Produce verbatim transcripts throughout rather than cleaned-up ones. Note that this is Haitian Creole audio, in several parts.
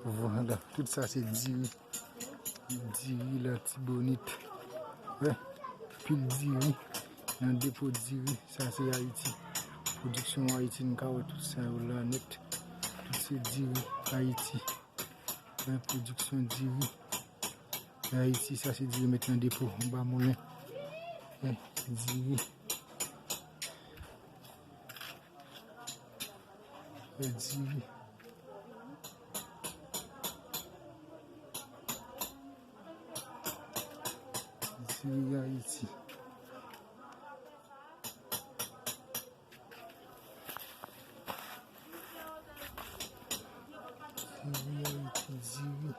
Vwala, tout sa se diri. Diri Latibonit. Wè, pil diri. Nan depo diri, sa se Ayiti. Pwodiksyon Ayiti, n ka wè tout sa yo la nèt. Tout se diri Ayiti. Wè, pwodiksyon diri Ayiti, sa se diri met nan depo, anba moulen. Wè, diri. Wè, diri. Diri Ayiti. Diri Ayiti, diri.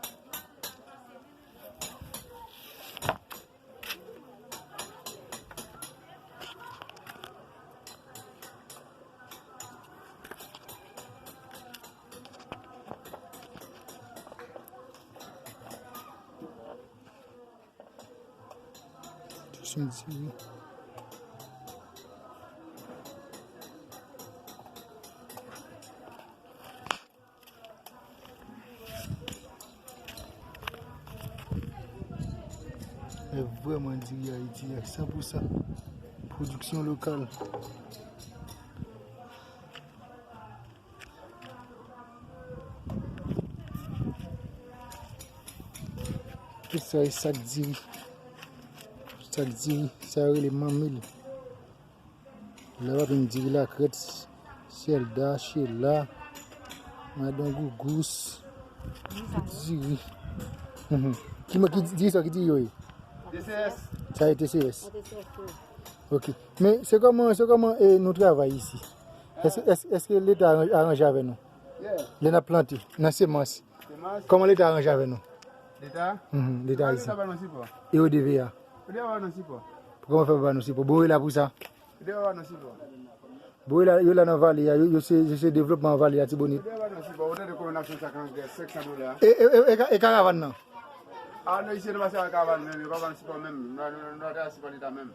Jis yon diri. E vrèman diri Ayiti a, san pou san pwodiksyon lokal. Tout sa e sak diri. Sak diri, sa yo rele manmil. La w ap jwenn diri Lakrèt, Sèlda, Chela, Madan Gougous, tout diri. Mhm. Ki mo-, ki diri sa, ki diri yo ye? T C S. Sa e T C S. Ok. Men se kòman, se kòman, eh, nou travay isi? Èske, èske, èske Leta aran-, aranje avè nou? Yeah. Lè n ap plante, nan semans. Semans. Kòman Leta aranje avè nou? Leta? Mhm, Leta Leta ayisyen. Leta ba nou sipò. E O D V A? O D V A ba nou sipò. Kòman fè pa ba nou sipò? Bon, yo la pou sa. O D V A ba nou sipò. Bon, yo la, yo la nan vale a, yo, yo se, yo se devlopman vale Latibonit. O D V A ba nou sipò, o tande kòman n ap fè sa k anglè, senk san dola. E, e, e, e ka-, e karavàn nan? A, non, isi, nou pase ak karavàn menm, yo pa ba nou sipò menm. Nou, nou, nou, nou pa sipò Leta menm.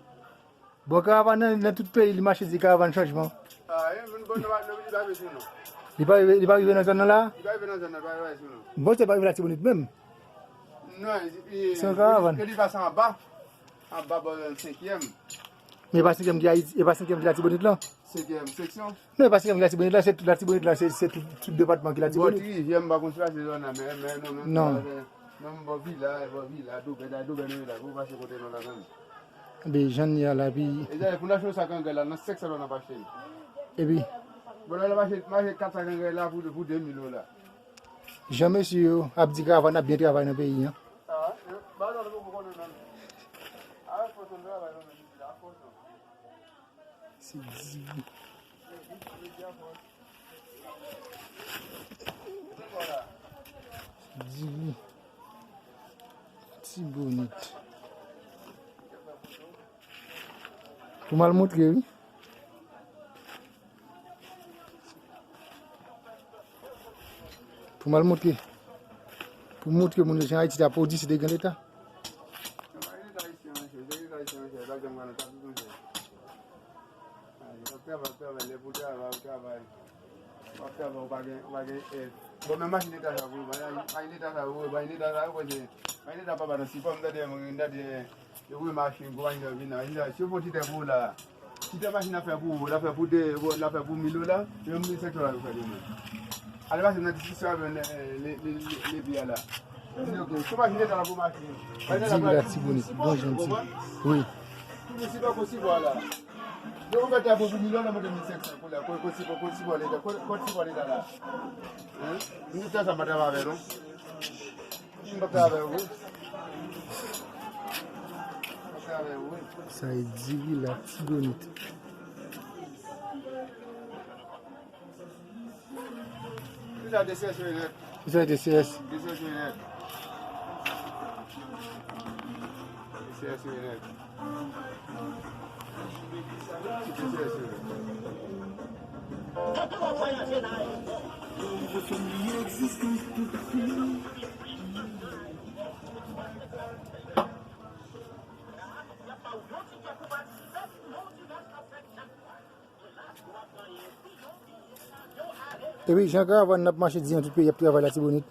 Bon, karavàn nan, nan tout peyi, li mache di karavàn chanjman. A, e, bon, bon, nou pa, nou, li pa rive sou nou. Li pa rive, li pa rive nan zòn nan la? Li pa rive nan zòn nan, li pa rive sou nou. Bon, se pa rive Latibonit menm. Non, e, e, se yon karavàn. E li pase anba, anba bò senkyèm. Men e pa senkyèm ki Ayiti, e pa senkyèm ki Latibonit lan? Senkyèm seksyon. Non, e pa senkyèm ki Latibonit lan, se tout Latibonit lan, se, se tout, tout depatman ki Latibonit. Bò ti rivyè, m pa konn si se zòn nan, men, men non, men non, non, bò vila, bò vila, Doubè, Doubè nou ye la, pou pase kote nou la menm. Be, jan n ye a la, epi. E dayè, pou n achte yon sak angrè la, nan senk san dola n ap achte l. Epi? Bon, la, l ap achte, m achte kat sak angrè la pou, pou de mil dola. Jan mesye yo ap di karavàn ap byen travay nan peyi an. A, yo, ba, non, nou poko konnen menm. A, fòs nou travay nan peyi la, fòs nou. Se diri. Diri. Latibonit. Pou m al montre, wi. Pou m al montre. Pou m montre moun yo jan Ayiti ta pwodui si te gen Leta. Travay, travay, travay, travay. W ap travay, w pa gen, w pa gen, eh. Bon, men machin leta sa vre, machin leta sa vre, machin leta sa vre, paske machin leta pa ba nou sipò, m tande, m tande, yo voye machin, gwo machin yo vin la, machin sa, si yo pran ti tè pou ou la, ti tè machin la fè pou ou, la fè pou de, la fè pou mil dola, se menm mil senk san dola yo fè demen. Ale pase nan diskisyon avè le, le, le, le, le pi a la. Di, ok, sou machin leta la pou machin. Diri Latibonit, bon jan ti. Wi. Tout moun sipò pou sipò la. Yo, ou mèt la pou mil dola, mwen te mil senk san pou la. Kot, kot sipò, kot sipò leta, kot, kot sipò leta la? Hein? Minis sa m pa travay avè l non. M pa travay avè l wi. M pa travay avè l wi. Sa e diri Latibonit. Kisa T C S yo nèt? Kisa T C S? T C S yo nèt. T C S yo nèt. T C S yo nèt. Epi jan karavàn nan ap mache di nan tout peyi ap travay Latibonit.